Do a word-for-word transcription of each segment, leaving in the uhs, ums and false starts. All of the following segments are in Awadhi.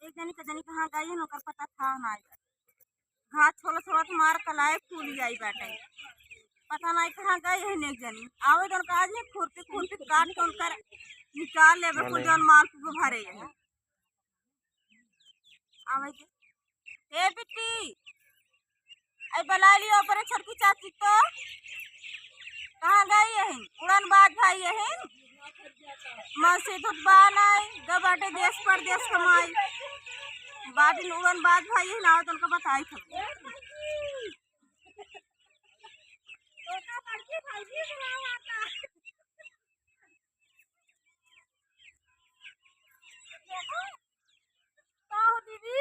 एक जनी के जनी कहाँ गई है, ओकर पता था ना। घास छोला छोला तो मार कलाई फूल जाई बाटे। पता नहीं कहाँ गई है एक जनी। आवे तो उनका आज ही खुरपी खुरपी काट के उनकर निकाल लेबे कुल जौन माल तू भरे है। आवे के। ए बिट्टी, आई बला लियो ओकरे छोटकी चाची तो। कहाँ गई यही? उड़न बाज भाई यही। मन से तो बा नहीं, ग बाटे देश परदेश कमाई। बाटिन उड़न बाज भाई यही, ना तो उनका बताई था। का हो दीदी?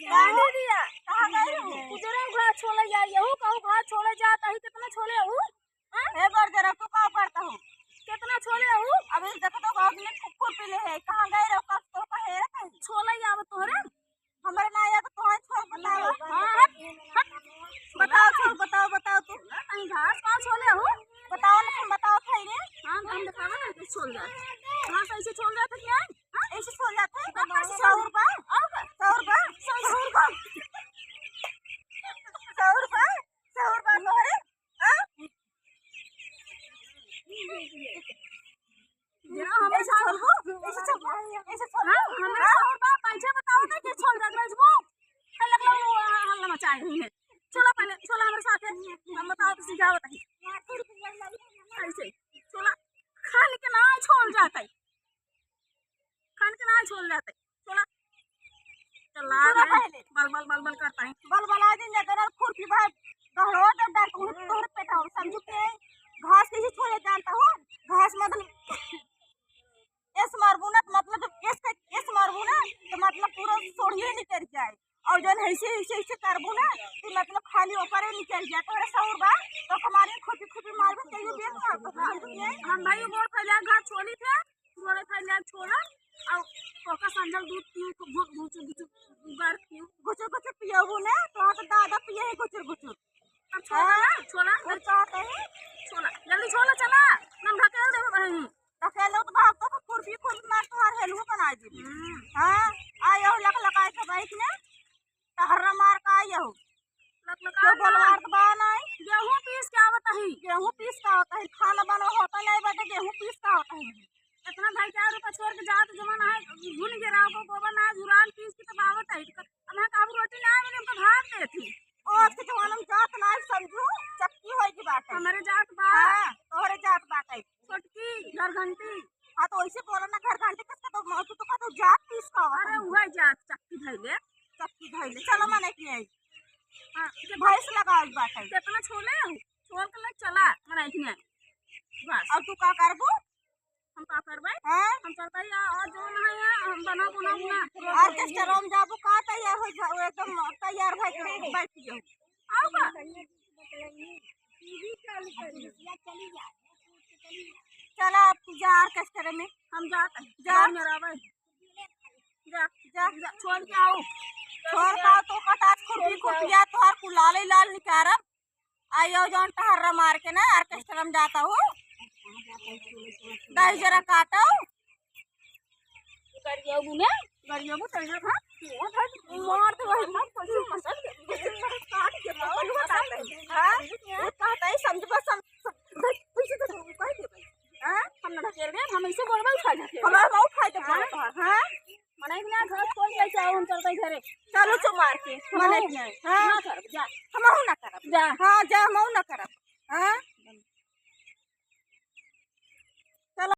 का हो दीदी? कहाँ गई हो? उधर घास छोले जाई हो, कहूँ घास छोले जात ही, कितना छोले हो? हाँ? हे बरजरा, तू का करता हो? कितना छोले हो? अभी देखो तो गाँव में कुकुर पीले है, कहाँ गए रहो, कब तो कहे रहता है? छोले ही आवत तोहरे? हमरे ना आया तो तोहरे छोड़ बताओ। हाँ, हट, हट। बताओ छोड़, बताओ, बताओ तू। कहीं घास पास छोले हो? बताओ ना, हम बताओ खाई रे। हाँ, हम बताओ ना, कैसे छोल जात। घास ऐसे छोल जात है क्या? हाँ? ऐसे छोल जात है? हाँ, ऐसे छोल। सौ रुपया? और का? सौ रुपया? सौ, सौ रुपया? सौ रुपया? सौ रुपया तोहरे? हाँ? जरा हमें ऐसे छोल हो? ऐसे छोल हो? ऐसे छोल हो? हाँ, हमें हाँ? सौ रुपया पैसे बताओ ना, के छोल जात है, वो? हल्ला, हल्ला, हल्ला मचाए हुए हैं। छोला पहले, छोला हमारे साथ है। हम बताओ तो सीधा बताइए। ऐसे, छोला खान के ना छोल जाता है, खान के ना छोल जाता है। छोला चला छोला है। पहले। बल, बल, बल, बल करता है। बल, बल, आ दिन जाकर और खुरपी भाई, गहरो जब डाल के तोहर पेट हो, समझू के घास कैसे छोले जानता हो? घास मतलब एस मारबू ना, तो मतलब जब एस का, एस मारबू ना, तो मतलब पूरा सोढ़िए निकल जाए। और जौन ऐसे, ऐसे, ऐसे करबू ना, तो मतलब खाली ऊपर ही निकल जाए। तोहरा सौर बा, तो हमारे खुपी, खुपी मारबू, कहियो बेच मारबू, समझ गए? हम भाई गोड़ फैला घास छोली थे, गोड़ फैला छोला, और ओका संजल दूध पीऊ, घु-, घुचु, घुचु, गर्द पीऊ। गुचुर, गुचुर पियबू ना, तो हाँ तो दादा पिए है गुचुर, गुचुर। अब छोला हाँ? ना, छोला, और का होता है? छोला, जल्दी छोला चला, हम ढकेल देबे बहिनी। ढकेल दो तो भाग तो खुरपी, खुरपी मार तोहार हेलुआ बनाई दी। हम्म। हाँ, आयो लक लकाए के बैठ ने, टहर्रा मार का आयो। लक लका क्यों ना। बोलवार तो बा नहीं? गेहूं पीस के आवत ही। गेहूं पीस के आवत ही, खाना बना होता नहीं बाटे, गेहूं पीस के आवत ही। इतना ढाई चार रुपया छोड़ के जात जमाना है, घुन गिराव को गोबर ना, जुरान पीस के तब आवत ही। अब यहाँ काबू रोटी ना मिले, हमको भात देती। ओ, आज के जमाना में जात ना समझू, चक्की होई की बात है। हमारे जात बा। हाँ, तोहरे जात बात है। छोटकी, घर घंटी। हाँ, तो वैसे बोला ना, घर घंटी किसका तो, तू तो कहता जात पीस का होता अरे, है। वही जात चक्की धैले। चक्की धैले, चलो मने की आई। हाँ, भैंस लगावल बात है। कितना छोले हो? छोल के ले चला, मने की नहीं। बस। और तू का करबू? हम का करबै? हाँ? हम चलतै या, और जो ना है, हम बना, बना, बना। ऑर्केस्ट्रा में जाबू, का तैयार हो जा, वो एकदम तैयार भई के बैठ गयो। आओ बा। चला, अब तू जा ऑर्केस्ट्रा में। हम जात हैं। जा। जा, मेरा भाई। जा। जा। जा, छोड़ के आओ। छोड़ के आओ, तो कटास खुरपी, छोड़ के आओ। खुरपिया तोहार कुल लाल ही लाल निकारब। आयो जौन टहर्रा मार के ना ऑर्केस्ट्रा में जाता हूँ, दही जरा काटो। गरियाबू ने, गरियाबू तैना, हाँ? मार दे वही, मार दे वही, मसल के, मसल के काट के, पकड़ के काट दे। हाँ? वो कहता है, समझ बस, सम-, सम-, देख, पीछे तो कह दे भाई। हाँ? हम ना ढकेल दे, हम ऐसे बोलबा उठा ढकेल। हमारा बहुत फायदा हाँ? पड़ता है, हाँ? मने बिना घर खोल के चाहो, हम चलते घरे। चलो चो मार के, हाँ। मने बिना। हाँ। ना करब, जा। हमहू ना करब। जा। हाँ, जा, हमहू ना करब। हाँ?